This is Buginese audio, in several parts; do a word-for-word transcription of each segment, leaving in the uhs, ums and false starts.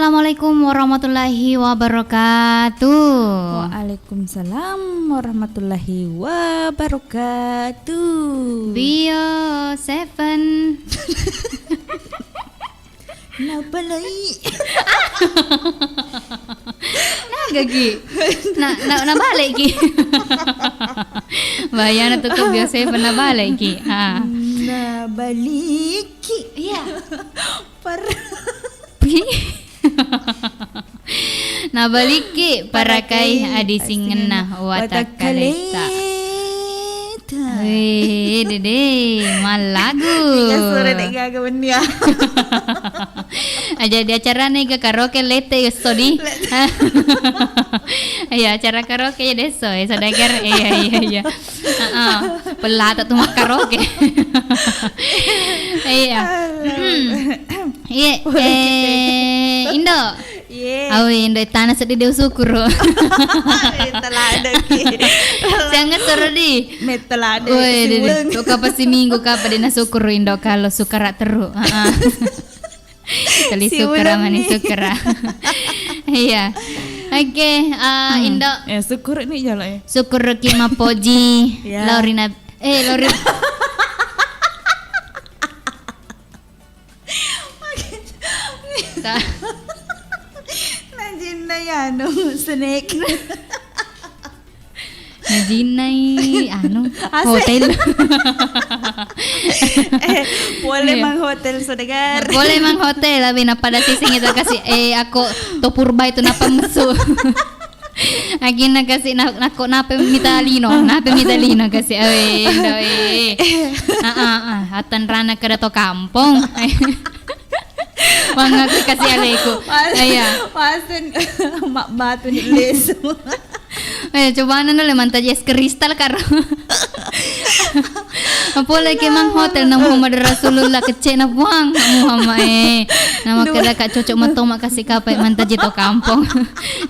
Assalamualaikum warahmatullahi wabarakatuh. Waalaikumsalam warahmatullahi wabarakatuh. Bio Seven. Napalai. Nagagi. Na, na, nabaleki. Bayana tu ko Bio Seven nabaleki. Ha. Nabaliki. Iya. Par- Nabalikki parakai adisingenna watakkaletta. Wee, dede, mallagu. Iya, sore dek gaga wenni ya. Aja di acara nih ke karaoke lete ya, sodi. Iya, acara karaoke ya, deso ya, saudagar. Iya, iya, iya. Heeh. Pelata tu makkaraoke. Iya. Iya, eh, Indo. Iye. Awe, Indo, tana seddi de usukuro. Metta ladeki. Siang sore di. Metta lade. Woi, dede. Kok kapa siminggu kapa de nasukuro Indo kalau sukara teru. Heeh. Kali sukara mani sukara. Iya. Oke, eh, Indo. Ya, syukur ini jalo ya. Syukur ki mapoji. Ya. Laurina, eh, Laurina. Ka- Najinna ya anu, snake. Najinnai anu, hotel. Eh, boleh mang hotel, saudagar. Boleh mang hotel, tapi napada sising itu kasih, eh, aku to purba itu napa mesu. Akhirnya kasih na-, nako nape mita lino, nape mita lino kasih, awe, doi. Ah, ah, ah, atan rana kada to kampung. Mangaku kasih aleku. Iya. Pasen mak batu ni lesu. Eh, coba nana le mantaji es kristal karo. Apole ke mang hotel na Muhammad Rasulullah kecek na puang Muhammad eh. Nama kada kak cocok matoma kasih kapai mantaji to kampung.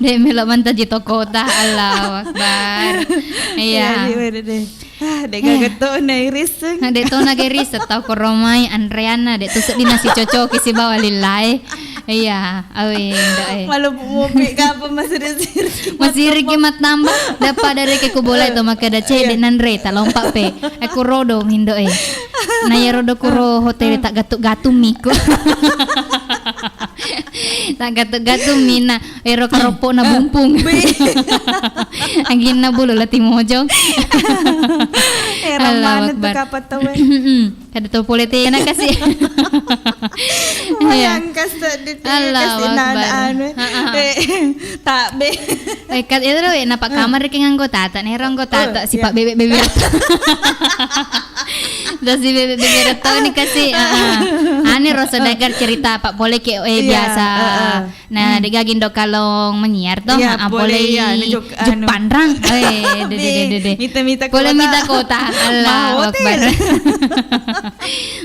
Dek melo mantaji to kota. Allahu Akbar. Iya. Iya, iya, iya, deh. Ah, dek gaga to na iris. Nah, dek to na iris tau koromai Andreana dek tu seddi nasi cocoki sibawa lillae. Iya, awe, Indo, eh. Malu mopi kapa masiri-siri. Masiri ki matamba, dappa dari ke kubolai to makkeda cedde nanre ta lompa pe. Aku rodo Indo, eh. Na ya rodo kuro hotel tak gatuk-gatuk miku. Tak gatuk-gatuk mina, ero karopo na bumpung. Aginna bulu lati mojong. Era mana tu kapa tawe? Kada to pole tena kasih. Iya. Mayang kasih di Allah Akbar. Anu. Heeh. Eh, tak be. Eh, kat itu loh, napa kamar ki nganggo tata, nih ronggo tata, sifat bebek-bebek. Terus si bebek-bebek tahu nih kasih. Heeh. Ane rasa dagar cerita Pak pole ke eh biasa. Nah, de gaga Indo kalong menyiar to, iya, ah, boleh, boleh iya, i anu, Jepang rang. Eh, de, de, de, de, de. Mita-mita boleh kota. Mita kota. Allah Akbar.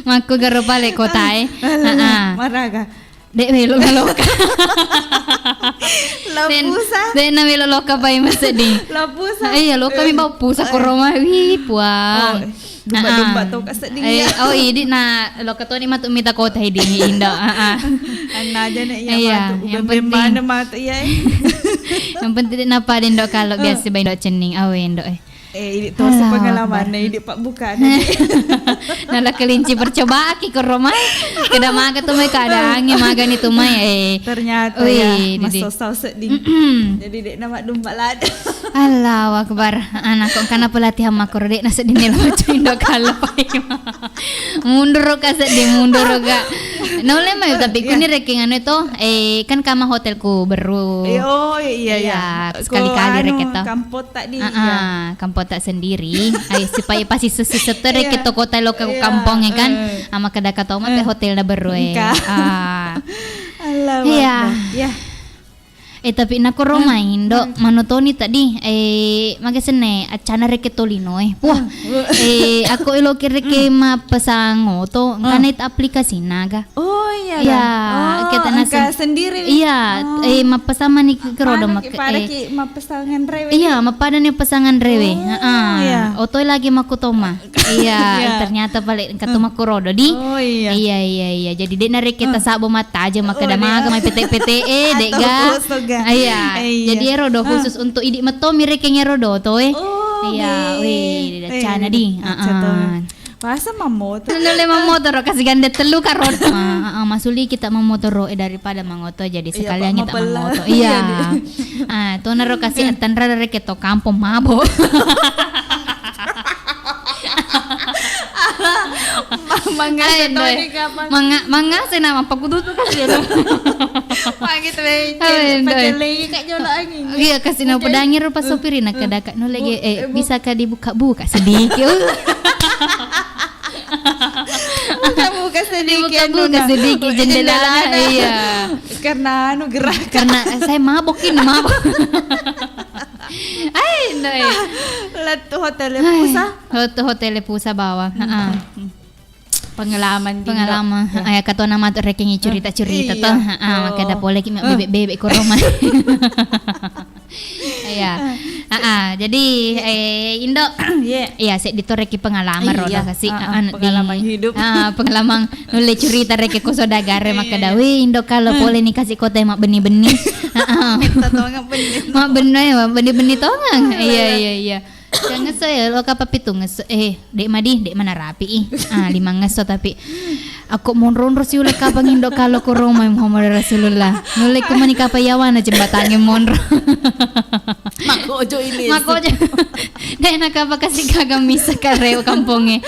Makku garo pale kota, eh. Alah, maraga. Dek melo loka. Lapusa. Dek na melo loka pai masedi. Lapusa. Eh, iya, loka mi bau pusa koroma. Wih, puang. Oh. Domba-domba tau kasedding. Eh, oh, idi na loka toni matu mita kota idi Indo. Heeh. Anna aja nek iya, iya, matu. Yang penting mana matu iya. Yang penting napa Indo kalau biasa ba Indo cenning awe Indo eh. Eh, idi to pengalaman idi pak buka. Nala kelinci percobaaki koromai. Kada maga tu mai keadaannya maga ni tu mai eh. Ternyata ya masosau sedding. Jadi dek nama domba lada. Allahu Akbar. Anak kok kana pelatihan makro dek nasa dinil macam Indo kalau pai. Mundur ka seddi, mundur ka. Nolai mai tapi kuni rekeng anu to, eh, kan kama hotelku beru. Eh, oh iya iya. Sekali-kali anu, rekeng to. Kampota di. Ah, kampota sendiri. Ai supaya pasti sesi setere ke toko telo ke kampong ya kan. Ama kada katoma pe hotel na beru eh. Ah. Allahu Akbar. Ya. Eh, tapi nako Roma, Indo, manotoni tadi, eh, maga senna accana rekeng tolinoe. Wah, eh, ako eloki rekeng mappesang oto, engkana itu aplikasina ga. Oh, iya, iya, kita engka naseng sendiri. Iya, eh, mappesang mani ke rodo anu, mak-, eh, mappesang anrewe. Iya, mappadani pesangan rewe. Oh, heeh. Iya. Otoi lagi makkutoma. Iya, ternyata pale engka to makkurodo di. Oh, iya. Iya, iya, iya. Jadi de' narekeng tasabbo mattajeng makkeda maga mai pete-pete e, de' ga. Iya. Jadi ero do khusus untuk idi' metto mi rekeng ero do to e. Oh, iya, weh, accana di. Heeh. Biasa mammotor. Nulle mammotoro kasi gandeng tellu karo. Heeh, masuli kita mammotoro e daripada mangoto, jadi sekalian kita mammoto. Iya. Ah, tonaro kasi attanra rekeng to kampong mabo. Ma-, mangase toni kapang. Manga-, mangase nama pakututu kasi. Pagi tu pacelei ka jolo angin. Iya, kasi na pedangi rupa sopirina kada ka nulle ge, eh, bisa ka dibuka-buka sedikit. Buka-buka sedikit, dibuka-buka sedikit jendelana. Iya. Karena anu gerak. Karena saya mabok ini, mabok. Ai, Indo e. Lettu hotel Pusa. Hotel, hotel Pusa bawang. Heeh. Pengalaman di Indo. Pengalaman. Heeh, ya, katona matu rekeng curita-curita to. Heeh, makkeda pole ki bebek-bebek ko Roma. Iya. Heeh, jadi, eh, Indo, iya, seddi to rekeng pengalaman rodo kasi. Heeh, pengalaman hidup. Ah, pengalaman nulle curita rekeng ko sodagare makkeda, "Weh, Indo, kalau pole ni kasi kota mabbenni-benni." Heeh. Metta tongeng benni. Mabbenni, mabbenni-benni tongeng. Iya, iya, iya. Kangesso ya, lo kapang pitungngesso. Eh, de' madi, de' manarapi i. Ah, limangngesso tapi. Ako monro-onro siule kapang Indo kalau ko Roma Muhammad Rasulullah. Nulle ko mani kapang yawana jembatangnge monro. Makojo ini. Makojo. De' nakapang kasi gaga misa kareo kampongnge.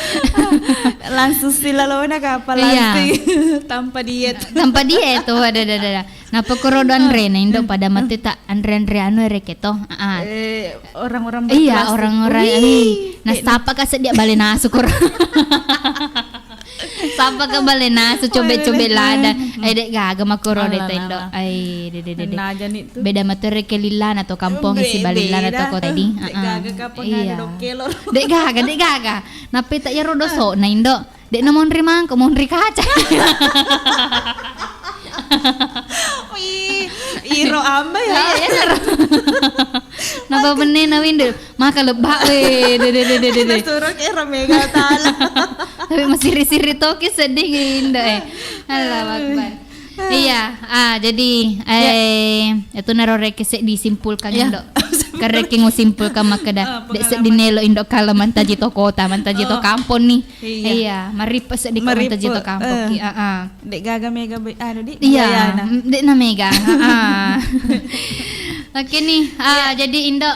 Langsung silalona kapang langsung. Tanpa diet. Tanpa diet, oh, ada, ada, ada. Nappa korodo anrena Indo pada mate ta anre-anre anu rekeng to. Ah. Eh, orang-orang berkelas. Iya, orang-orang ini. Nah, sapa ka seddi bale nasu koro. Sapa ka bale nasu, cobe-cobe lada. Eh, de' gaga makkoro de' to Indo. Ai, de', de', de', de'. Beda matu rekeng lillana to kampong si balillana to kota di. De' gaga kapang anu dokkelo. De' gaga, de' gaga. Nappa ta iyaro dosona Indo. De' namonri mangko, monri kaca. Wih, iro amba ya. Iya, iya, iro. Napa benne na Windu? Maka lebba we. De, de, de, de, de, de. Suruk iro mega tala. Tapi masiri-siri toki sedih Indo e. Allahu Akbar. Iya, ah, jadi, eh, itu naro rekeng seddi simpulkan Indo. Karekeng usimpulkan makkeda, de' seddi nelo Indo kalau mantaji to kota, mantaji to kampong ni. Iya. Iya, marippe seddi ko mantaji to kampong ki. Heeh. De' gaga mega be-, anu di. Iya, de' na mega. Heeh. Oke nih, ah, jadi Indo.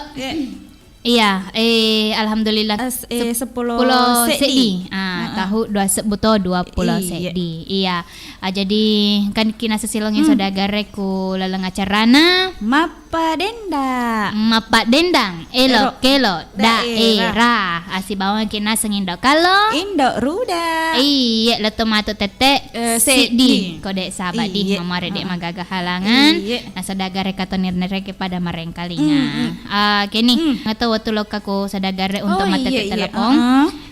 Iya, eh, alhamdulillah. As-, eh, seppulo seddi. Ah, tahu dua sebbu to, dua pulo seddi. Iya. Ah, jadi kan kina sesilongin saudagarre ku laleng acarana. Mappadendang. Mappadendang. Elo, kelo, daerah. Asibawang kina seng Indo Kalo. Indo Ruda. Iya, lettu matu tette. Eh, seddi. Ko de' saba di, mamare de' magaga halangan. Iya. Nah, saudagare katoni rekeng pada marengkalinga. Ah, keni, atau waktu lokka ko saudagare untuk mata telepon.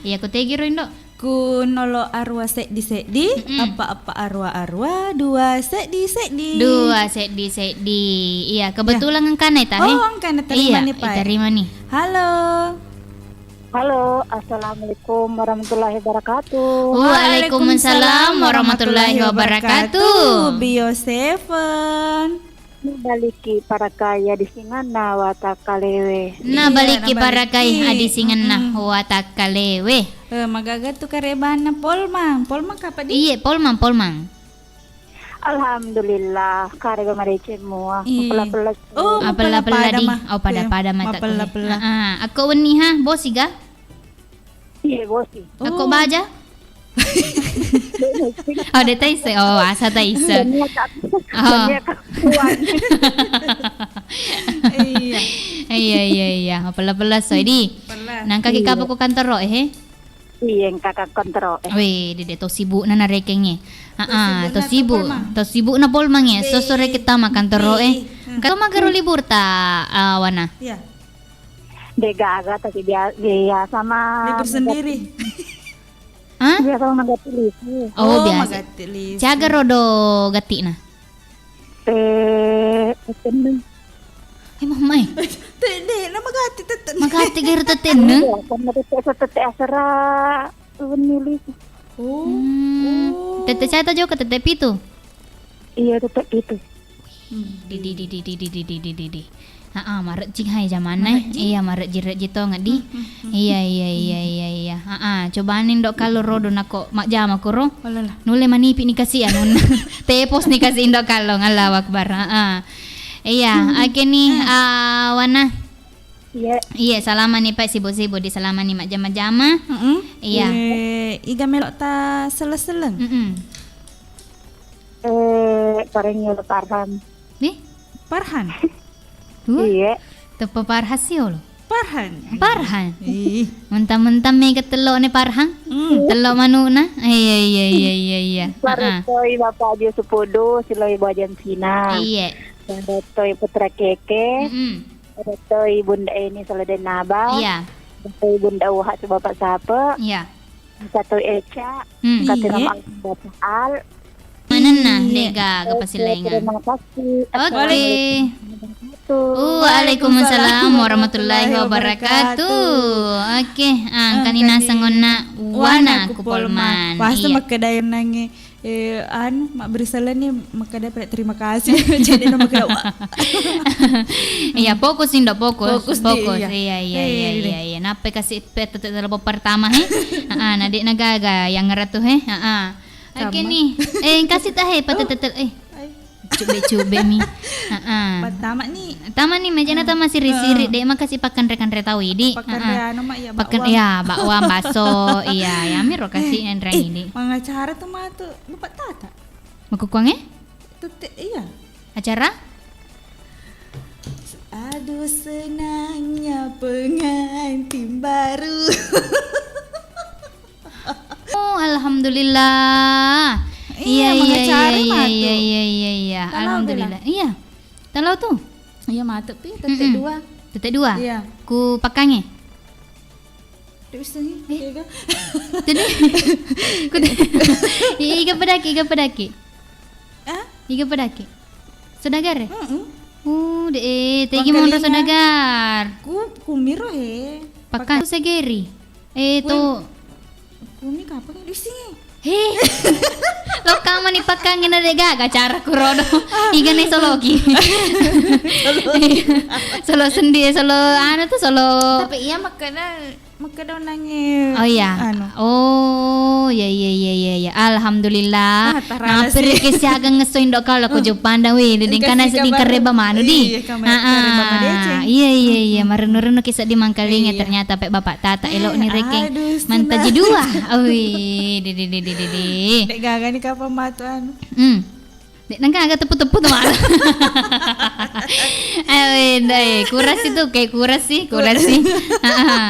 Iya, ko tegiro Indo. Ku nolo arua seddi seddi, appa appa arua arua, dua seddi seddi. Dua seddi seddi. Iya, kebetulan engkana ita, he? Oh, engkana, terima nih, Pak. Terima nih. Halo. Halo, assalamualaikum warahmatullahi wabarakatuh. Waalaikumsalam warahmatullahi wabarakatuh. Bio Seven. Nabaliki parakai adisingenna watakkalewe. Nabaliki parakai adisingenna watakkalewe. Eh, magaga tu karebanna Polmang. Polmang kapa di? Iye, Polmang, Polmang. Alhamdulillah, karega madeceng mua. Iya. Mapella-pella. Oh, mapella-pella di. Oh, pada-pada mata. Mapella-pella. Ah, akko wenni ha, bosi ga? Iya, bosi. Akko baja? Oh, de' taisse. Oh, asa taisse. Iya. Iya, iya, iya. Mapella-pella so di. Nangka ki kapa ko kantoro, eh? Iya, engka ka kontro, eh. Weh, dede to sibukna narekengnge. Ah, ah, to sibuk, to sibukna Polmangnge. Sosso rekeng tama kantoro, eh. Engka to magaro liburta, ah, Wana? Iya. De gaga, tapi bia-, biasa ma libur sendiri. Hah? Biasa ma magatti lisu. Oh, biasa. Magatti lisu. Siaga rodo gattina? Te-, tettenneng. Eh, mamma, eh. Te-, de, na magatti tettenneng. Magatti gero tettenneng? Iya, karena tette-, tette asera wenni lisu. Oh. Hmm. Oh. Tette siata jokka, tette pitu? Iya, tette pitu. Di, di, di. Ah, ah, marejjing hai jamanna, eh. Marejjing. Iya, marejjing-rejjing tongeng di. Hmm, hmm, hmm. Iya, iya, iya, iya, iya. Ah, ah, cobani ndok kalo rodo nako majjama koro. Nulle manipi ni kasi anunna. Tepos ni kasi ndok kalo. Allahu Akbar. Ah, ah. Iya, oke ni, ah, Wana. Iya. Iya, salama ni, Pak, sibuk-sibuk di, salama ni majjama-jama. Mm-mm. Iya. Eh, iga melo ta seleng-seleng? Mm-mm. Eh, parengngi Farhan. Nih? Farhan? Duh? Iya. Teppa Farhan sih, olo. Farhan. Farhan. Ih. Mentang-mentang mega tello ne Farhan. Hmm. Tello manukna. Iya, iya, iya, iya, iya. Heeh. Barettoi Bapak Aji Supudu, siloi Bojang Cina. Iya. Barettoi Putra Keke. Mm-mm. Barettoi Bunda Eni Saladenaba. Iya. Barettoi Bunda Uha si Bapak Sape. Iya. Satu Eca, hmm. Satu nama Bapak Al. Manenna, iya. Dega, oke, gapasilengan. Terima kasih. Oke. Assalamualaikum warahmatullahi wabarakatuh. Uh, waalaikumsalam warahmatullahi wabarakatuh. Oke, ah, engkani naseng onna Wana Kupolman. Pasti iya. Makkedai nangi, eh, anu, mabberi saleng ni, makkeda pale terima kasih. Jadi no makkeda, wah. Iya, fokus, Indo, fokus. Fokus di, fokus. Iya. Iya, iya, iya, iya, iya. Nappa kasi pe-, te-, te-, telepon pertama, he? Heeh, na de'na gaga yang ngeratu, he? Heeh. Oke ni. Eh, kasih tah, he, pate-, tetel-, eh. Cube-cube mi. Heeh. Pertama ni. Tama ni, majana tama siri-siri, de' makasi pakanre-kanre tau idi. Pakanre anu, Mak, iya, bakwan. Iya, bakwan, bakso, iya, ya, mi ro kasi nanrang idi. Mangacara tu matu, lupa tata. Makukuang, eh? Tette-, iya. Acara? Aduh, senangnya pengantin baru. Oh, alhamdulillah. Iya, iya, iya, iya, iya, iya. Alhamdulillah. Iya. Talau tu. Iya, mate pi, tette dua. Tette dua? Iya. Ku pakange? Dek Usengi, eh? Tega. Tadi, ku te-, i-, iga pedaki, iga pedaki? Ah? Iga pedaki? Saudagar, eh? Mm-mm. Uh, de, eh, tegi monro saudagar. Ku, kumiro, he. Pakan. Pakan. Segeri. Eh, to. Kumi kapang, Dek Usengi? He. Lokka mani pakkangnge na de gaga cara kurodo. Iga ne soloki. Solo. Solo sendi, solo anu tu, solo. Tapi iya makkeda, makkeda nangi. Oh iya. Anu. Oh, iya, iya, iya, iya, iya. Alhamdulillah. Ah, tarala sih. Naperike siaga ngesso Indo kalo ko Jopanda, weh, dengkana seddi kareba manu di. Iya, kareba madeceng. Iya, iya, iya. Marennu-rennu ki seddi mangkalinga, ternyata pe Bapak Tata elo ni rekeng. Aduh, mantaji dua. Oi, di, di, di. Dek gaga ni kapang matu anu. Hmm. Dek nangka aga tepu-tepu tu malah. Ayo, Indo, eh, kurasi tu, kayak kurasi, kurasi. Heeh.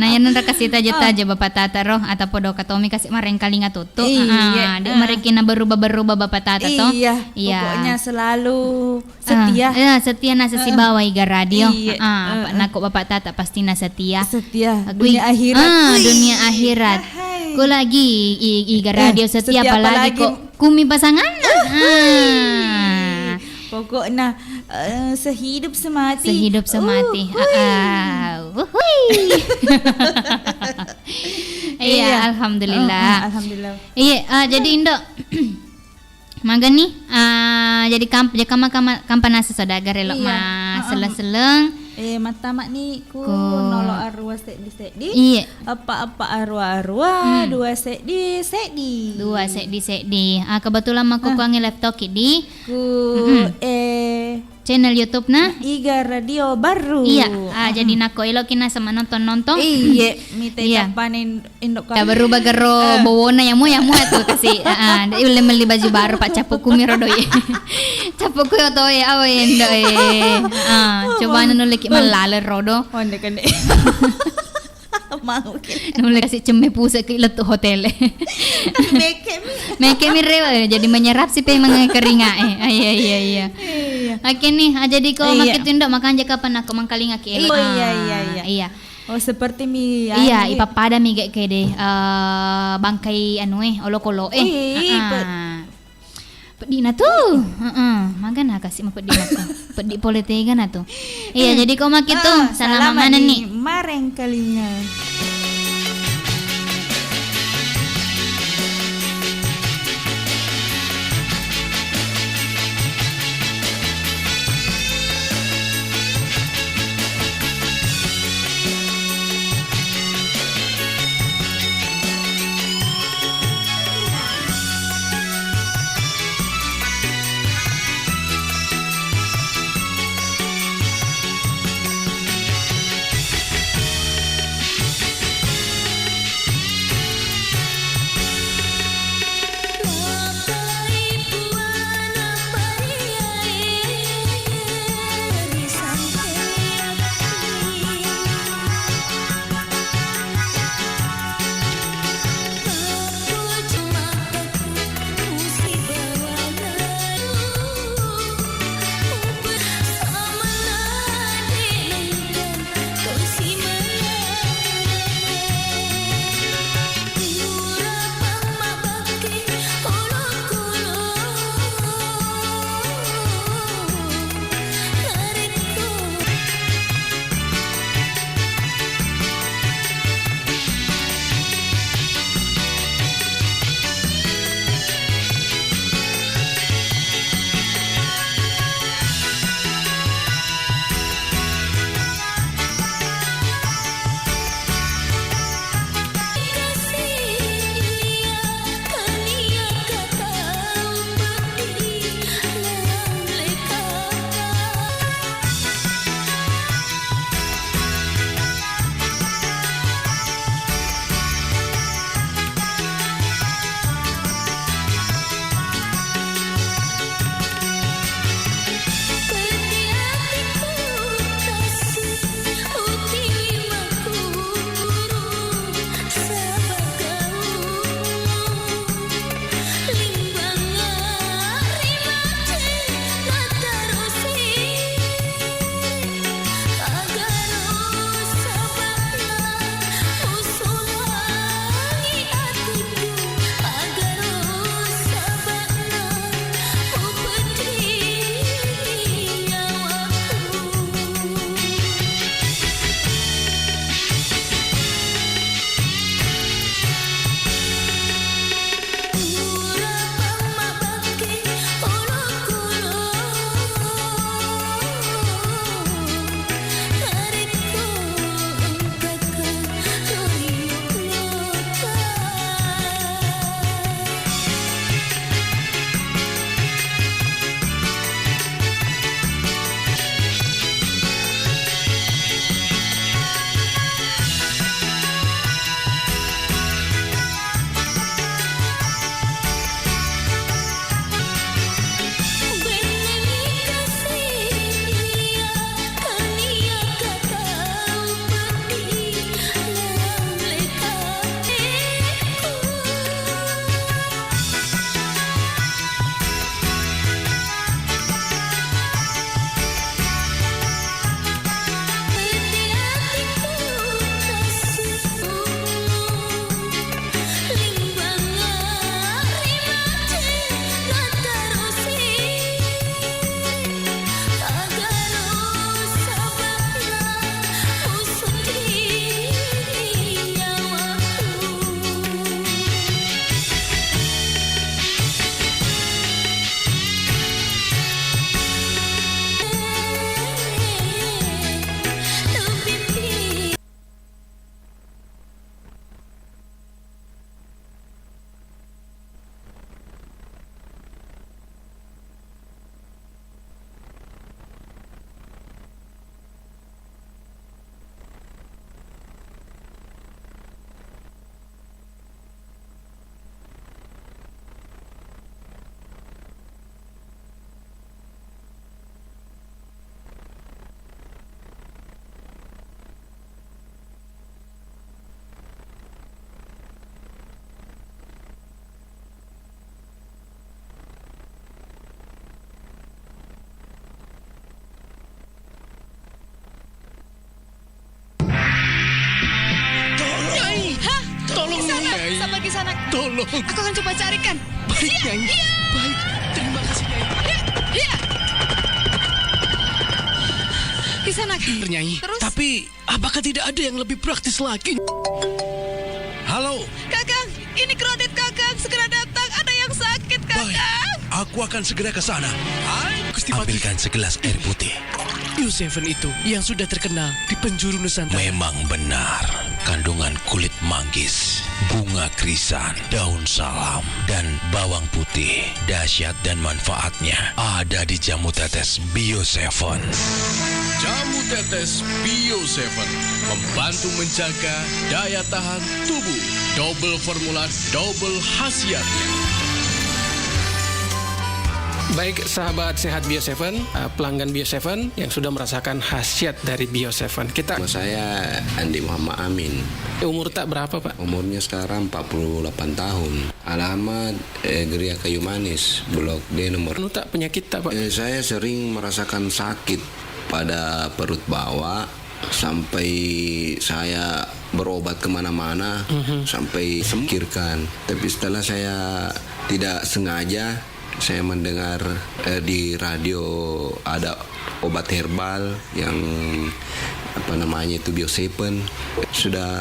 Nah, yang nonton kasih taja-taja Bapak Tata roh, atau podo katomi kasih marengkalinga tutu. Iya. Heeh. Dek mereka na berubah-berubah Bapak Tata toh. Iya. Pokoknya selalu setia. Ah, iya, setia nasa sibawa Iga Radio. Iya. Ah, apa, nako Bapak Tata pasti na setia. Setia. Dunia akhirat. Ah, dunia akhirat. Hai. Ko lagi i-, Iga Radio setia, setia apalagi, apalagi ko kumi pasanganna. Ah. Pokoknya, eh, sehidup semati. Sehidup semati. Uhuy. Ah, ah. Uhuy. Iya, alhamdulillah. Oh, oh, alhamdulillah. Iya, ah, jadi Indo, magani, ah, jadi kamp-, jadi kama-, kama-, kampanasa saudagar elo ma seleng-seleng. Eh, mattama ni ku nolo arua seddi-seddi. Iya. Eppa-eppa arua-arua, dua seddi-seddi. Dua seddi-seddi. Ah, kebetulan makkukuangi live toki di. Ku, eh, channel YouTube na Iga Radio Baru. Iya, ah, jadi nako eloki naseng manonton-nonton. Iya, mita iya. Indo kami. Ya, berubah gero bowona ya, mu, ya, mu, atu kasi. Ah, ah, de ulle melli baju baru, Pak, cappu kumi rodo ye. Cappu ku oto ye, awe Indo e. Ah, coba anu nulleki mallale rodo. Onde kende. Mau ki. Namulle kasi cemme puse ki lettu hotel. Mekemi. Mekemi rewa, jadi menyerap si pemeng keringat e. Ah, iya, iya, iya. Iya. Oke nih, ah, jadi ko Iya. makkittu Indo, makanja kapan aku mangkalinga ki elo. Oh, iya, Ah, iya, iya. iya. Oh, seperti mi Iya, anu, ipappada mi ge kede, eh, bangkai anu e, olokolo e. Ih, Ah, pe- ah. Peddi na tu. Heeh, magana kasi mapeddi na tu. Peddi pole tega na tu. Iya, Hmm. jadi ko makkittu, Ah, salama salama manenni. Di marengkalinga. Kisanak. Tolong. Aku akan coba carikan. Baik, Nyai. Iya. Baik. Terima kasih, Nyai. Iya, iya. Kisanak. Nyai. Terus? Tapi, apakah tidak ada yang lebih praktis lagi? Halo. Kakang, ini Kronit, Kakang. Segera datang. Ada yang sakit, Kakang. Baik. Aku akan segera ke sana. Hai, Gusti Patih. Ambilkan segelas air putih. Bio Seven itu yang sudah terkenal di penjuru Nusantara. Memang benar, kandungan kulit manggis, bunga krisan, daun salam, dan bawang putih. Dahsyat dan manfaatnya ada di jamu tetes Bio Seven. Jamu tetes Bio Seven membantu menjaga daya tahan tubuh. Double formula, double khasiatnya. Baik, sahabat sehat Bio Seven, eh, pelanggan Bio Seven yang sudah merasakan khasiat dari Bio Seven. Kita Nama saya Andi Muhammad Amin. Umur tak berapa, Pak? Umurnya sekarang empat puluh delapan tahun. Alamat, eh, Geria Kayu Manis, Blok D nomor. Anu tak penyakit tak, Pak? Eh, saya sering merasakan sakit pada perut bawah sampai saya berobat kemana-mana, Mhm. sampai semkirkan. Tapi setelah saya tidak sengaja, saya mendengar, eh, di radio ada obat herbal yang, apa namanya itu, Bio Seven. Sudah,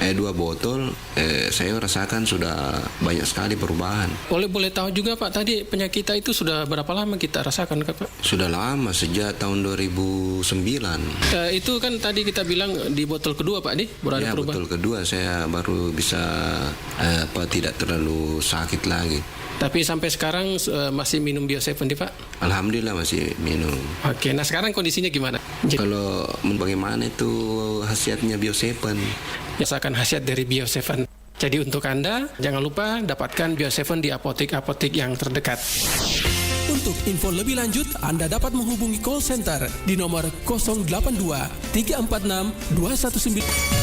eh, dua botol, eh, saya rasakan sudah banyak sekali perubahan. Boleh, boleh tahu juga, Pak, tadi penyakit itu sudah berapa lama kita rasakan, Pak? Sudah lama, sejak tahun dua ribu sembilan. Eh, itu kan tadi kita bilang di botol kedua, Pak, di? Baru ada Ya, perubahan. Botol kedua saya baru bisa, eh, apa, tidak terlalu sakit lagi. Tapi sampai sekarang, eh, masih minum Bio Seven, di, Pak? Alhamdulillah masih minum. Oke, nah sekarang kondisinya gimana? Jadi Kalau men-, bagaimana itu khasiatnya Bio Seven? Rasakan khasiat dari Bio Seven. Jadi untuk Anda, jangan lupa dapatkan Bio Seven di apotek-apotek yang terdekat. Untuk info lebih lanjut, Anda dapat menghubungi call center di nomor kosong delapan dua tiga empat enam dua satu sembilan.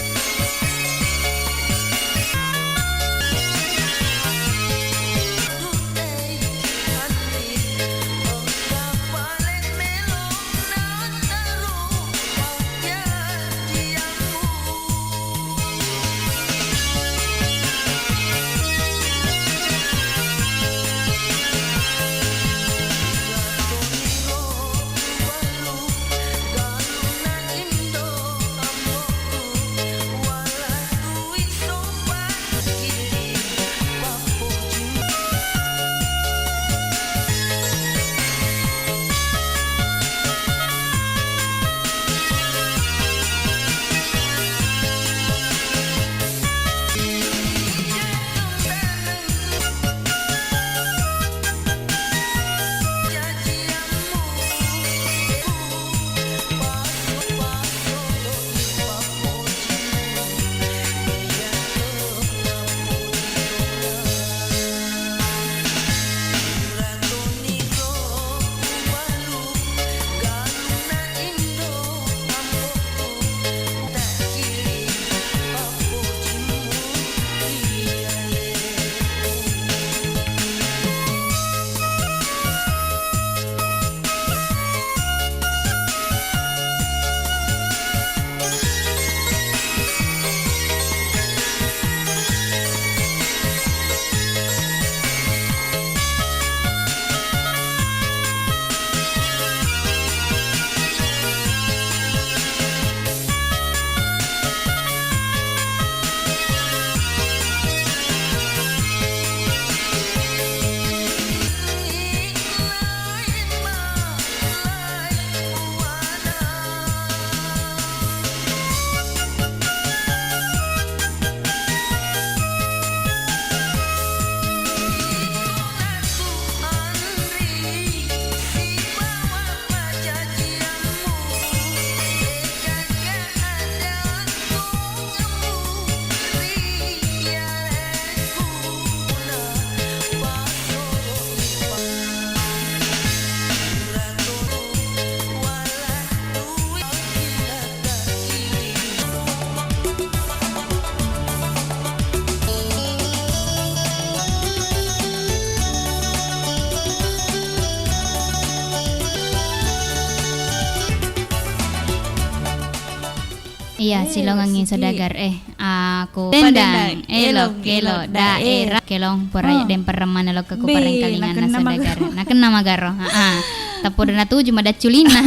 Iya, eh, silongangngi Suki. Saudagar, eh. Aku Padendang, elok-elok daerah. Kelong pura deng peremana lokka ku parengkalinganna saudagara. Nakenna magaro. Heeh. Tapura natuju madacculinna.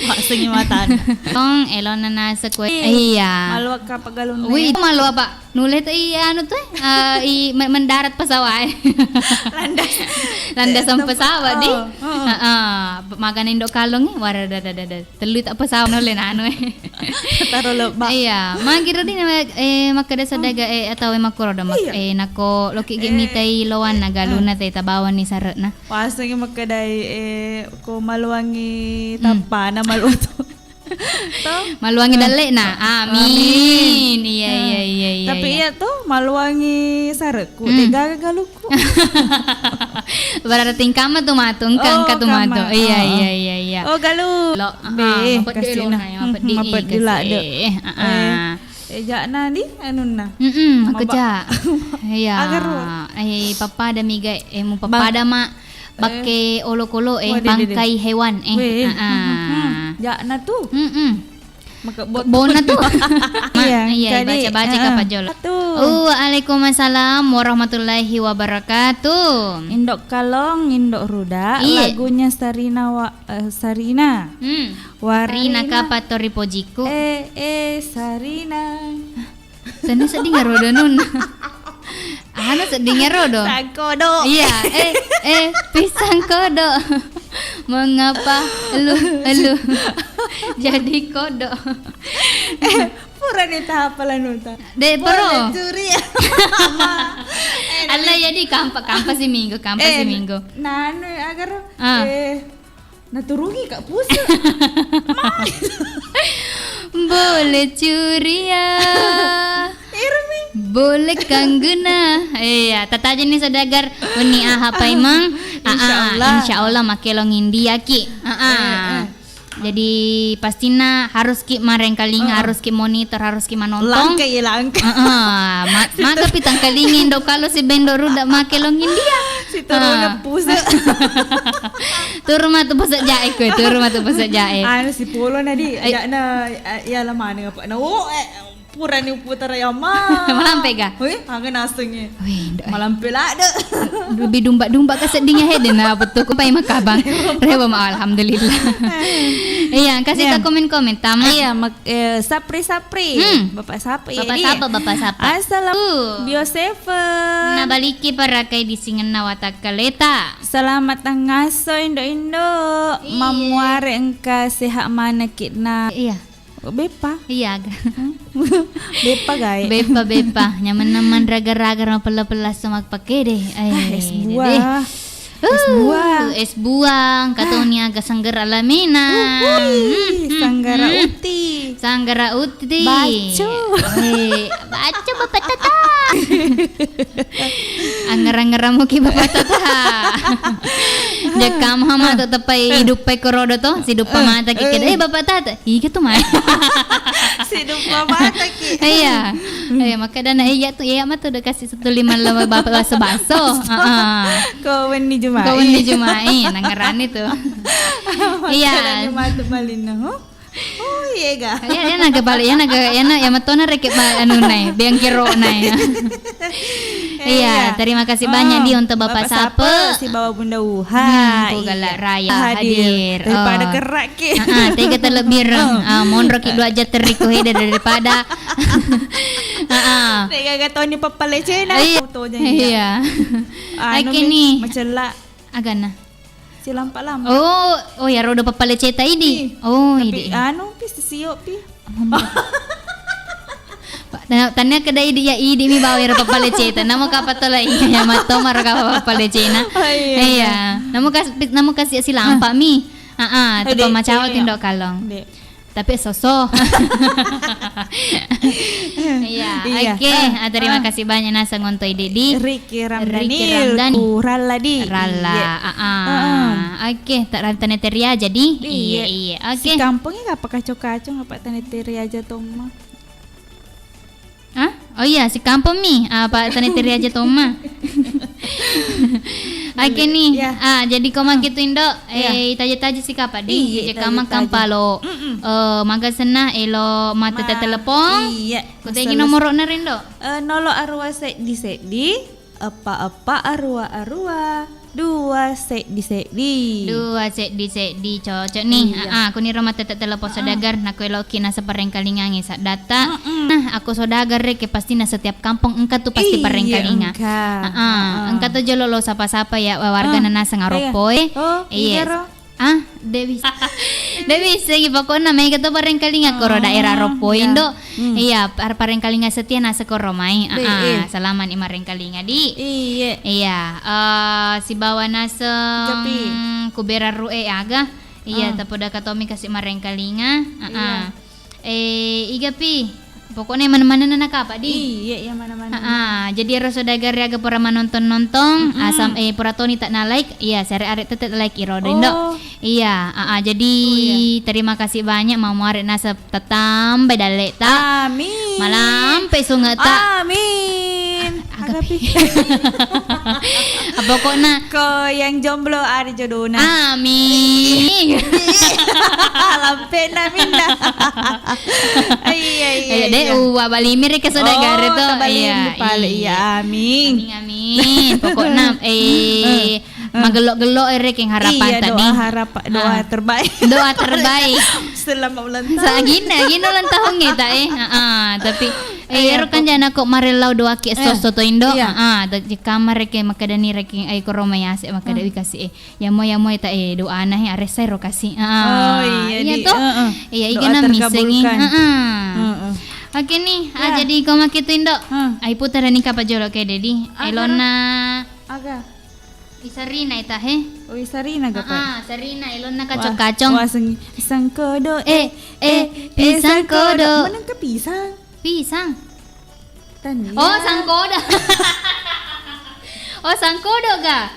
Maksengi matana. Tong elona nasek we. Iya. Maluakka pagalunna. Wih, malu apa? Nulle tu iya anu tu, eh, i me-, mendarat pesawat. Landas. Landasan pesawat di. Heeh. Magana indo kalong e, warada. Tellu tak pesawat nulle nanu e. Taro lebba. Iya, magi ro di nama, eh, makkeda sadaga, eh, atau makkoro do mak-, eh, nako loki ge mitai loanna galuna te tabawani sarekna. Pasengi makkedai, eh, ko maluangi tappana malu tu. Maluangi dalle'na. Amin. Iya, iya, iya, iya. Tapi iya tu maluangi sarekku, de gaga galu. Berarti engka matu matu, engka, engka tu matu. Iya, iya, iya, iya. Oh, galu. Lo, be, ah, mapeddi lo na, mapeddi, mapeddi la de. Eh, eh, ja'na di anunna. Mm-mm, aku ja. Iya. Eh, pappada miga, eh, mu pappada ma bakke olokolo, eh, bangkai hewan, eh. Ja'na tu. Mm-mm. Bona tu. Iya, baca-baca kapang jolo. Waalaikumsalam warahmatullahi wabarakatuh. Indo Kalong, Indo Ruda, lagunya Sarina wa-, eh, Sarina. Hmm. Warina. Rina kapa tori pojiku. Eh, eh, Sarina. Tania sedding ero do nun. Anu sedding ero do. Sangkodo. Iya, eh, eh, pisang kodo. Mengapa lu, lu jadi kodo? Eh, pura ni tahap lanuta. De, pura poro. Curi ya. Allah, jadi kampa, kampa si minggu, kampa si minggu. Nanu agar, eh, Naturungi, Kak, puse. Boleh curiga. Irmi. Boleh kangguna. Iya, tatajenni sadagar wenni aha paimeng. Insya Allah. Insya Allah makelong India ki. Jadi pastina harus ki marengkaling, harus ki monitor, harus ki manontong. Langka ya, langka. Heeh. Ma-, maga pitangkalingi Indo Kalo si Bendo Ruda makelong India. Si turunna puse. Turu matu pose jae koe, turu matu pose jae. Anu si Polo na di, eh, ja'na, eh, iya la maneng apa? Na, oh, eh, purani uputara ya ma. Malampe ga? Wih, aga nasengnge. Wih, malampe ladde. Lebih dumba-dumba ka seddingnya hede na betul ku pai makabang. Rewa ma alhamdulillah. Iya, kasih ta komen-komen tama. Iya, mak-, eh, Sapri-Sapri. Hmm. Bapak Sapri. Bapak Sapri, Bapak Sapri. Assalamualaikum. Bio Seven. Nabaliki parakai di singenna watakkaleta. Selamat tangasso, Indo-Indo. Iya. Mammuare engka sehat manekki na. Iya. Beppa? Iya, aga. Hmm? Beppa gae. Beppa, beppa. Nyamenna manraga-raga, mapella-pella, semak pakede. Ah, es buah. Es buah. Es buah, engka toni aga sanggara lamena. Uhuy, sanggara uti. Sanggara uti. Baco. Eh, baco Bapak Tata. Angerang-ngerang muki Bapak Tata. Jakam hama tu tepai hidup pai korodo to, si dupa mata ki keda, eh, Bapak Tata. Iga tu mai. Si dupa mata ki. Iya. Eh, makkeda na iya tu, iya matu de kasi Tuli malla bapak baso-baso. Heeh. Ko wenni Juma'i. Ko wenni Juma'i, nangerani tu. Iya. Makkeda ni matu malinna, huh? Oh, iya ga. Iya, iya naga balik, iya naga, iya na, iya matona reke ba-, anu nai, biang kiro nai. Iya, terima kasih banyak di untuk Bapak Sape, si bawa Bunda Uha. Hmm, ku galak raya hadir. Daripada kerak ki. Heeh, tega terlebih. Ah, monro ki dua jam teriku hede daripada. Heeh. Tega ga toni pappalecena. Iya. Foto aja. Iya. Anu mi, nih. Macella. Agana. Silampa-lampa. Oh, oh ya rodo pappaleceta idi. Oh, idi. Anu pi sio pi. Tania keda idi ya idi mi bawa ero pappaleceta. Namo kapatola iya ya matoma ro kapa pappalecena. Oh, iya. Iya. Namo kas-, namo kasi silampa mi. Heeh, tu pamacawa tindo kalong. Tapi soso. Iya, oke. Ah, terima kasih banyak naseng untuk Idi di Ricky Ramdhanil, Ricky Ramdhani. Ku Ralla di. Ralla, ah, ah. Oke, tak Ramdhani Teria jadi. Iya, iya. Oke. Si kampungnya apa kacau-kacau apa Tani Teria aja Toma? Hah? Oh iya, si kampung mi. Apa Tani Teria aja Toma? Oke nih. Iya. Ah, jadi ko mangkitu Indo, iya, eh, taja-taja si kapa di? Iya, taja-taja. Kamang kampalo. Mm-mm. Eh, maga senna elo mate telepon. Iya. Ko tegi nomorokna rindo? Eh, nolo arua seddi seddi, eppa eppa arua arua, dua seddi seddi. Dua seddi seddi, cocok nih. Iya. Ah, aku niro mate telepon saudagar, nako eloki nasa parengkalingangi saddatta. Mm-mm. Nah, aku saudagar reke pasti na setiap kampung engka tu pasti parengkalinga. Iya, engka. Ah, ah. Engka tu jolo lo sapa-sapa ya, warga na naseng aroppoe. Oh, iya. Iya. Ah, de' bisa. De' bisa, iya, pokokna mega to parengkalinga koro daerah Roppo Indo. Hmm. Iya, par-, parengkalinga setia nasa koro mai. Ah, ah, salama ni marengkalinga di. Iya. Iya, eh, sibawa naseng kubera ru'e aga. Iya, tapoda katomi kasi marengkalinga. Ah, ah. Eh, iga pi? Pokokna mana-mana na kapa di? Iya, iya, mana-mana. Ah, jadi ero saudagar aga pura manonton-nontong, asam, eh, pura toni tak na like, iya, sere are tete like iro Indo. Oh. Iya, ah, ah, jadi terima kasih banyak, mau muare nasa tatambai dalle ta. Amin. Malampe sunge ta. Amin. Aga pi. Pokokna ko yang jomblo ada jodohna. Amin. Lampena minna. Iya, iya, iya. De' uwa balimir ke saudagar to. Iya, iya. Amin. Amin, amin. Pokokna, eh, magello-gello ere keng harapan tadi. Iya, doa harap-, doa terbaik. Doa terbaik. Selamat ulang tahun. Sagina, gina ulang tahun ya ta, eh. Heeh, tapi Eh, ero kan jana ko marellau doaki esso-esso to Indo. Iya. Ah, da-, jekka mareke makkeda ni reke ai koroma yase makkeda wi kasi, eh. Yamo, yamo eta, eh, doana he aressai ro kasi. Ah, oh, iya, iya di, to? Heeh. Iya, doa igana misengi. Terkabulkan. Heeh. Heeh. Oke nih, ah, jadi ko makitu Indo. Ai putar ni kapa jolo ke dedi. Elona. Aga. Isarina ita he? Oh, isarina ga, Pak? Ah, sarina elonna kacong-kacong. Wah, seng-, sangkodo, eh, eh, eh, pisang kodo. Mana ke pisang? Pisang. Tania. Oh, sangkodo. Oh, sangkodo ga?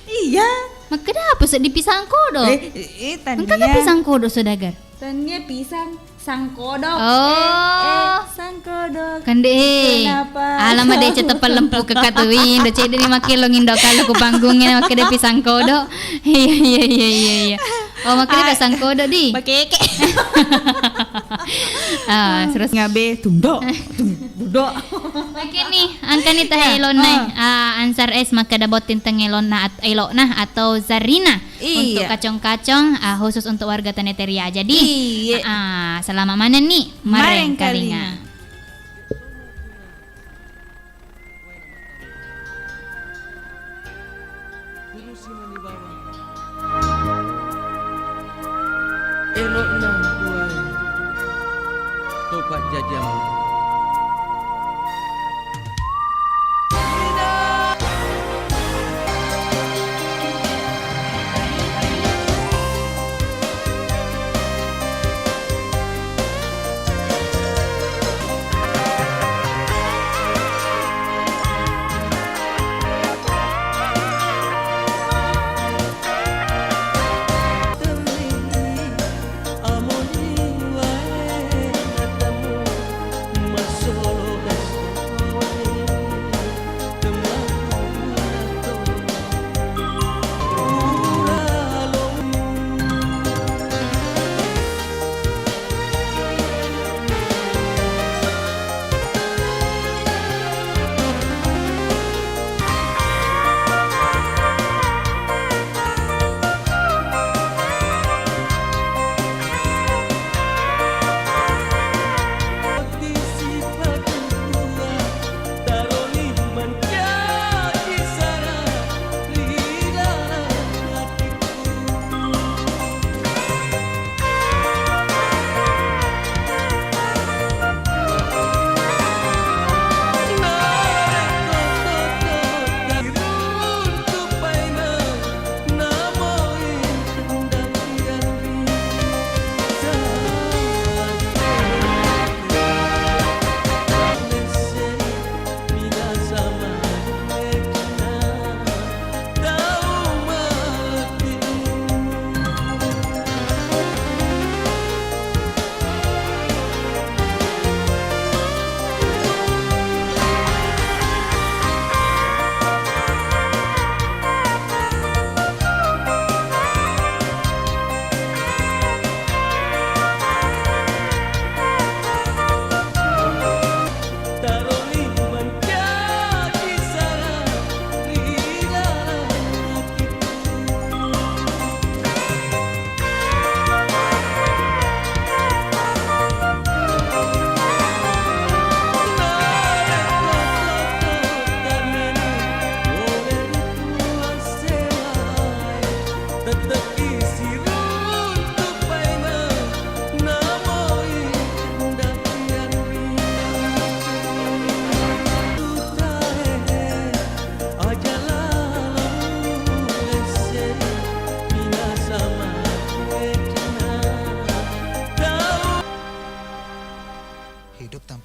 Iya. Makkeda apa seddi pisang kodo? Eh, eh, Tania. Engka ga pisang kodo saudagar? Tania pisang sangkodok. Oh. Eh, eh, sangkodok. Kande, eh. Kenapa? Alama de ceteppa lempu ke katu Indo, cedde ni makkelo ngindo kalu ku panggungnge makkeda pisang kodo. Iya, iya, iya, iya, iya. Oh, makkeda pisang kodo di. Makeke. Ah, terus ngabe tundok. Tundok. Oke nih, angka nih teh elonna. Ah, ansar es makkeda botting teng elonna at-, elona atau Zarina. Iya. Untuk kacong-kacong, ah, khusus untuk warga Taneteria. Jadi, iya, ah, selama mana nih? Marengkalinga. Marengkalinga. Elokna duae. Topa jajang.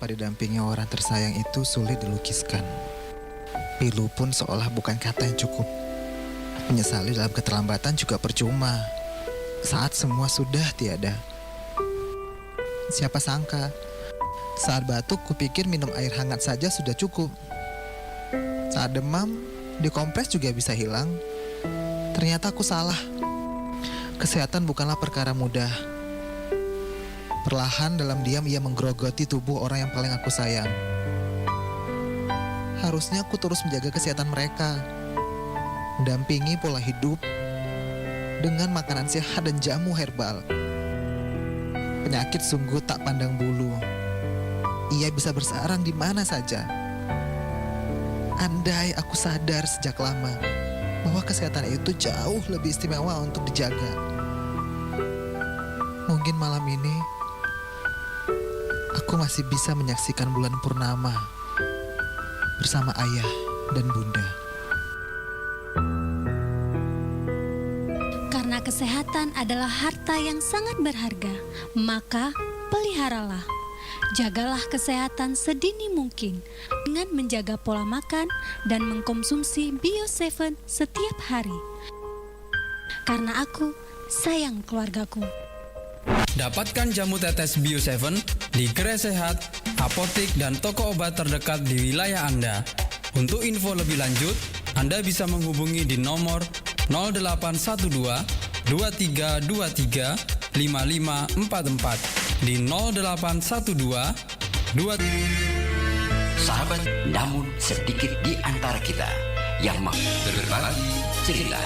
Pada dampingi orang tersayang itu sulit dilukiskan. Pilu pun seolah bukan kata yang cukup. Menyesali dalam keterlambatan juga percuma. Saat semua sudah tiada. Siapa sangka, saat batuk kupikir minum air hangat saja sudah cukup. Saat demam, dikompres juga bisa hilang. Ternyata aku salah. Kesehatan bukanlah perkara mudah. Perlahan dalam diam ia menggerogoti tubuh orang yang paling aku sayang. Harusnya aku terus menjaga kesehatan mereka, mendampingi pola hidup dengan makanan sehat dan jamu herbal. Penyakit sungguh tak pandang bulu. Ia bisa bersarang di mana saja. Andai aku sadar sejak lama bahwa kesehatan itu jauh lebih istimewa untuk dijaga. Mungkin malam ini aku masih bisa menyaksikan bulan purnama bersama ayah dan bunda. Karena kesehatan adalah harta yang sangat berharga, maka peliharalah. Jagalah kesehatan sedini mungkin dengan menjaga pola makan dan mengkonsumsi Bio seven setiap hari. Karena aku sayang keluargaku. Dapatkan jamu tetes Bio seven di gerai sehat, apotik, dan toko obat terdekat di wilayah Anda. Untuk info lebih lanjut, Anda bisa menghubungi di nomor nol delapan satu dua, dua tiga dua tiga, lima lima empat empat, di nol delapan satu dua, dua. Sahabat, namun sedikit di antara kita yang mau berbagi cerita.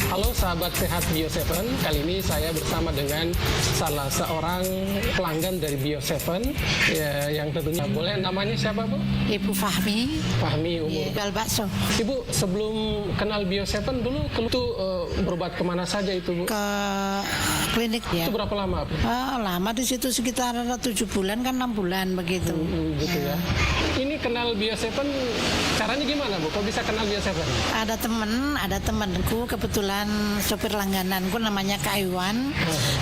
Halo sahabat sehat Bio seven, kali ini saya bersama dengan salah seorang pelanggan dari Bio seven, ya, yang tentunya boleh, namanya siapa, Bu? Ibu Fahmi. Fahmi, umur. Iya, jual bakso. Ibu, sebelum kenal Bio seven dulu, kelu- tuh eh, berobat kemana saja itu, Bu? Ke klinik, ya. Itu berapa lama, Bu? Ah, lama di situ, sekitar tujuh bulan kan, enam bulan begitu. Hmm, gitu, ya. Ini kenal Bio seven caranya gimana, Bu? Kok bisa kenal Bio seven? Ada temen, ada temenku, kebetulan sopir langgananku namanya Kak Iwan,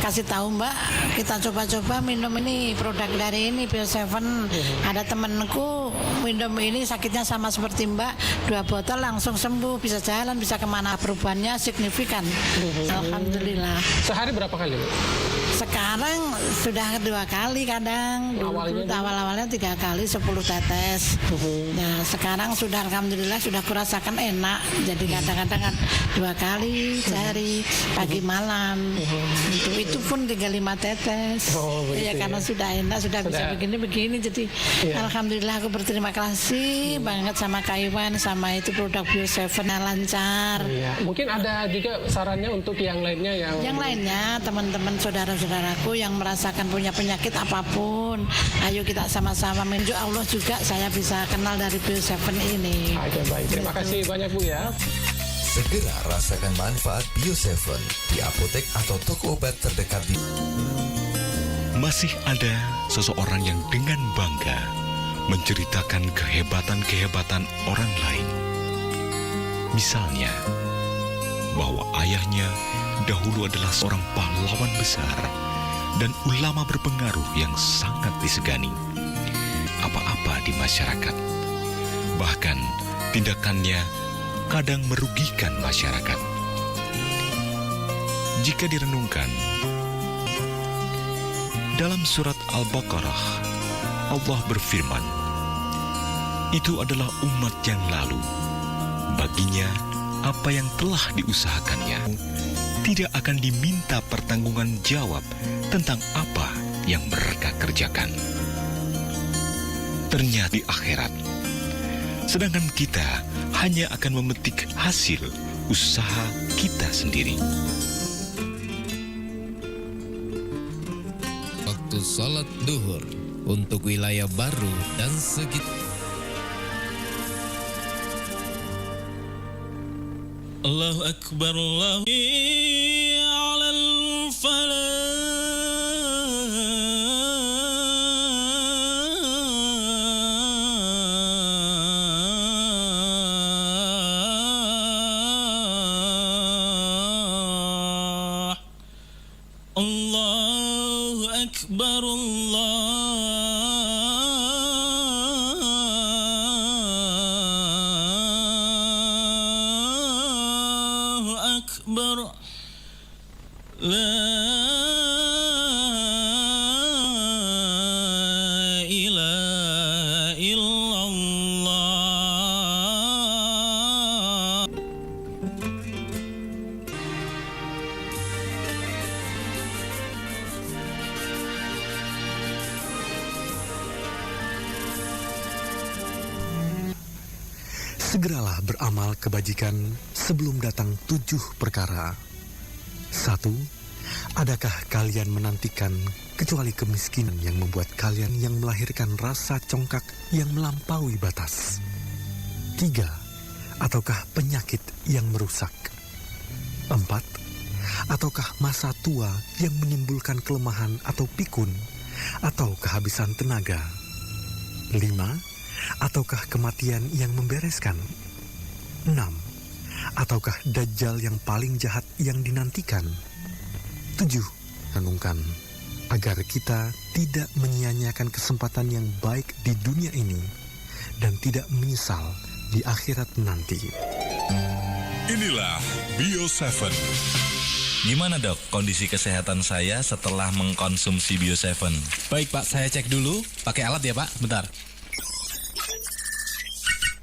kasih tahu, "Mbak, kita coba-coba minum ini, produk dari ini, Bio seven." Ada temenku minum ini, sakitnya sama seperti Mbak, dua botol langsung sembuh, bisa jalan, bisa kemana. Perubahannya signifikan. Alhamdulillah. Sehari berapa kali, Bu? Sekarang sudah dua kali kadang. Dulu, Awalnya, dulu awal-awalnya tiga kali sepuluh tetes. Nah, sekarang sudah, alhamdulillah, sudah kurasakan enak. Jadi kadang-kadang kan dua kali sehari, pagi malam. Untuk itu pun tinggal lima tetes. Oh, begitu, Iya, karena ya. Sudah enak, sudah bisa Sudah. Begini-begini. Jadi Iya. alhamdulillah, aku berterima kasih banget sama Kak Iwan, sama itu produk Bio seven yang lancar. Iya. Mungkin ada juga sarannya untuk yang lainnya yang Yang lainnya, teman-teman, saudara-saudaraku yang merasakan punya penyakit apapun, ayo kita sama-sama. Insya Allah juga saya bisa kenal dari Bio seven ini. Oke, baik. Terima kasih banyak, Bu, ya. Segera rasakan manfaat Bio seven di apotek atau toko obat terdekat di Masih ada seseorang yang dengan bangga menceritakan kehebatan-kehebatan orang lain. Misalnya, bahwa ayahnya dahulu adalah seorang pahlawan besar dan ulama berpengaruh yang sangat disegani. Apa-apa di masyarakat. Bahkan, tindakannya kadang merugikan masyarakat. Jika direnungkan, dalam surat Al-Baqarah, Allah berfirman, "Itu adalah umat yang lalu. Baginya apa yang telah diusahakannya, tidak akan diminta pertanggungan jawab tentang apa yang mereka kerjakan." Ternyata di akhirat. Sedangkan kita hanya akan memetik hasil usaha kita sendiri. Waktu salat duhur untuk wilayah baru dan sekitar. Allahu Akbar, Allahu alal falah. Allahu أكبر، الله أكبر، لا إله إلا الله. Segeralah beramal kebajikan sebelum datang tujuh perkara. Satu, adakah kalian menantikan kecuali kemiskinan yang membuat kalian, yang melahirkan rasa congkak yang melampaui batas? Tiga, ataukah penyakit yang merusak? Empat, ataukah masa tua yang menimbulkan kelemahan atau pikun atau kehabisan tenaga? Lima, ataukah kematian yang membereskan? Enam, ataukah dajjal yang paling jahat yang dinantikan? Tujuh, renungkan agar kita tidak menyia-nyiakan kesempatan yang baik di dunia ini dan tidak menyesal di akhirat nanti. Inilah Bio Seven. Gimana, Dok, kondisi kesehatan saya setelah mengkonsumsi Bio Seven? Baik, Pak, saya cek dulu. Pakai alat ya, Pak. Bentar.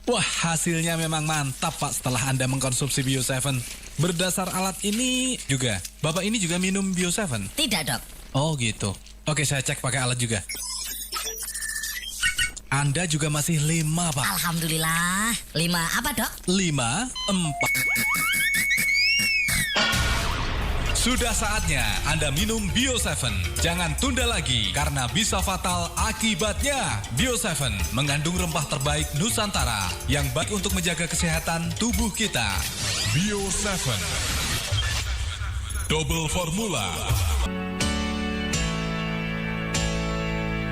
Wah, hasilnya memang mantap, Pak, setelah Anda mengkonsumsi Bio Seven. Berdasar alat ini juga. Bapak ini juga minum Bio Seven? Tidak, Dok. Oh, gitu. Oke, saya cek pakai alat juga. Anda juga masih lima, Pak. Alhamdulillah. Lima apa, Dok? Lima, empat. Sudah saatnya Anda minum Bio Seven. Jangan tunda lagi, karena bisa fatal akibatnya. Bio Seven mengandung rempah terbaik Nusantara yang baik untuk menjaga kesehatan tubuh kita. Bio Seven. Double Formula.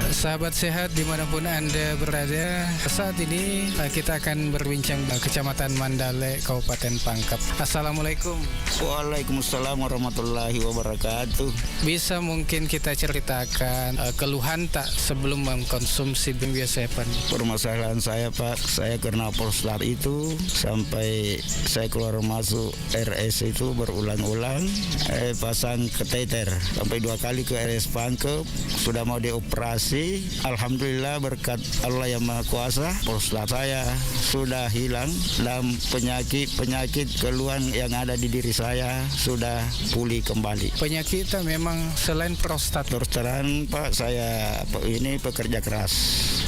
Sahabat sehat dimanapun Anda berada, saat ini, eh, kita akan berbincang, eh, Kecamatan Mandale, Kabupaten Pangkep. Assalamualaikum. Waalaikumsalam warahmatullahi wabarakatuh. Bisa mungkin kita ceritakan, eh, keluhan tak sebelum mengkonsumsi Bio Seven? Permasalahan saya, Pak, saya kena prostat itu sampai saya keluar masuk R S itu berulang-ulang, eh, pasang kateter sampai dua kali ke R S Pangkep, sudah mau dioperasi. Alhamdulillah, berkat Allah Yang Maha Kuasa, prostat saya sudah hilang dan penyakit-penyakit keluhan yang ada di diri saya sudah pulih kembali. Penyakit itu memang selain prostat. Terus terang, Pak, saya pe-, ini pekerja keras.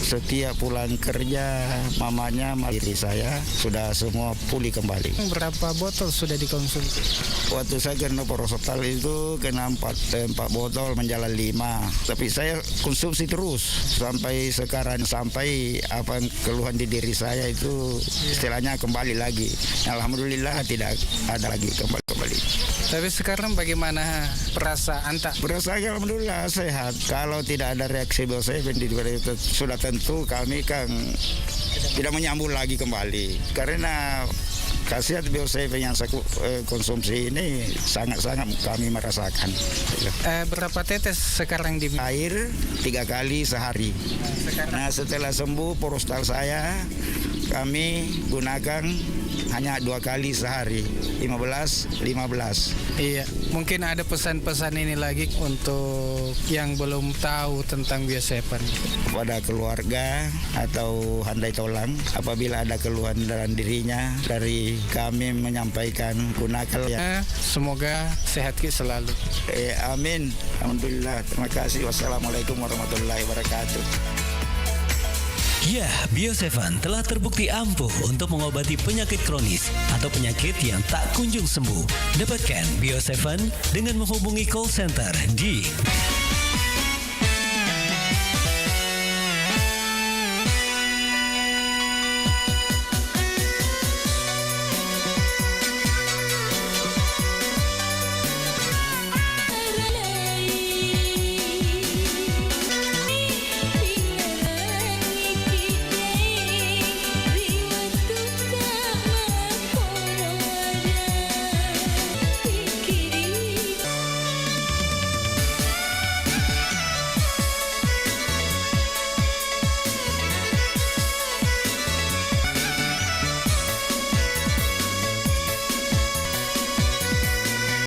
Setiap pulang kerja, mamanya, diri saya sudah semua pulih kembali. Berapa botol sudah dikonsumsi? Waktu saya kena prostat itu kena empat, eh, empat botol menjalar lima. Tapi saya konsumsi terus sampai sekarang, sampai apa keluhan di diri saya itu istilahnya kembali lagi. Alhamdulillah tidak ada lagi kembali, kembali. Tapi sekarang bagaimana perasaan, tak? Perasaan alhamdulillah sehat. Kalau tidak ada reaksi Bio Seven di, sudah tentu kami kan tidak menyambung lagi kembali. Karena khasiat Bio Seven yang saya ku-, eh, konsumsi ini sangat-sangat kami merasakan. Eh, berapa tetes sekarang di air tiga kali sehari. Sekarang? Nah, setelah sembuh prostat saya, kami gunakan hanya dua kali sehari, lima belas, lima belas. Iya, mungkin ada pesan-pesan ini lagi untuk yang belum tahu tentang Bio Seven. Kepada keluarga atau handai tolang, apabila ada keluhan dalam dirinya, dari kami menyampaikan, gunakan ya. Eh, semoga sehat ki selalu. Eh, amin. Alhamdulillah. Terima kasih. Wassalamualaikum warahmatullahi wabarakatuh. Ya, Bio Seven telah terbukti ampuh untuk mengobati penyakit kronis atau penyakit yang tak kunjung sembuh. Dapatkan Bio Seven dengan menghubungi call center di